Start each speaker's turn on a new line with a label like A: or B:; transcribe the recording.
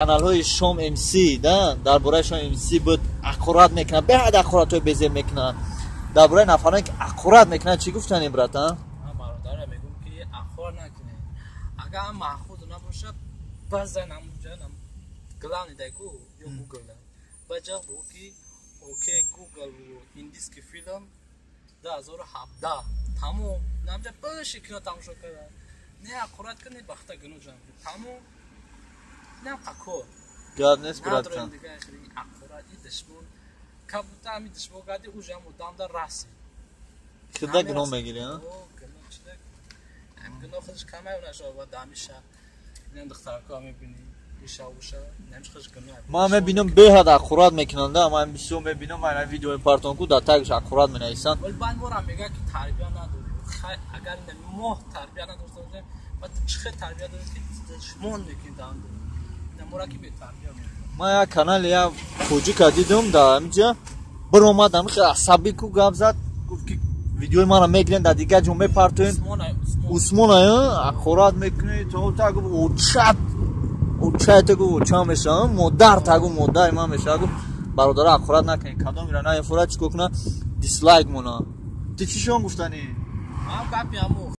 A: Каналҳои Шом МС да, дар бораи Шом МС буд, ҳақорат мекунад, беҳад ҳақоратҳои безеб мекунад. Дар бораи нафароне, ки ҳақорат мекунад, чӣ гуфтанем, брата?
B: Бародара мегӯм, ки ҳақорат накунед. Агар маъқул набошад, базан ҳамунҷа главный дай ку ё Гугл баҷа бу, ки «Окей Гугл, индийский фильм 2017», тамом. Намҷа баши кино тамошо карда, не ҳақорат кунед, бахта гуноҳ ҷамъ, тамом. Нам какор.
A: Гап нест, братан.
B: Ҳақорат и душмон, как будто ҳами душмон гади, уже ҳам одамда раси.
A: Кида гуноҳ мегири?
B: Гуноҳ худаш камай нашава дамиша. Инам духтаракҳо мебинӣ.
A: Ман мебинам, беҳад ҳақорат мекунанда. Ман бисёр мебинам, ман видеои партонку, дар тагш ҳақорат менависанд.
B: Баъд мора мега, ки тарбия надорӣ. Агар мо тарбия надошта бошем, баъд чӣ хел тарбия доред, ки душмон мекунед? Мора ки бетарбия.
A: Ман як канали як тоҷика дидум, дар ҳамиҷа биромадам, хел асабӣ ку гап зад, гуфт, ки видеои маро мегирен, дар дигар ҷо мепартоен. Усмона ҳақорат мекунед, то гуфт, очат очайта, гуфт, оча мешавам, модар та, гуфт, модари ман мешава. Гуфт, бародара, ҳақорат накунед. Кадомира наефора, чӣ кор куна? Дислайк мона. Ту чӣ шон гуфтанӣ?
B: Гапи ҳамо.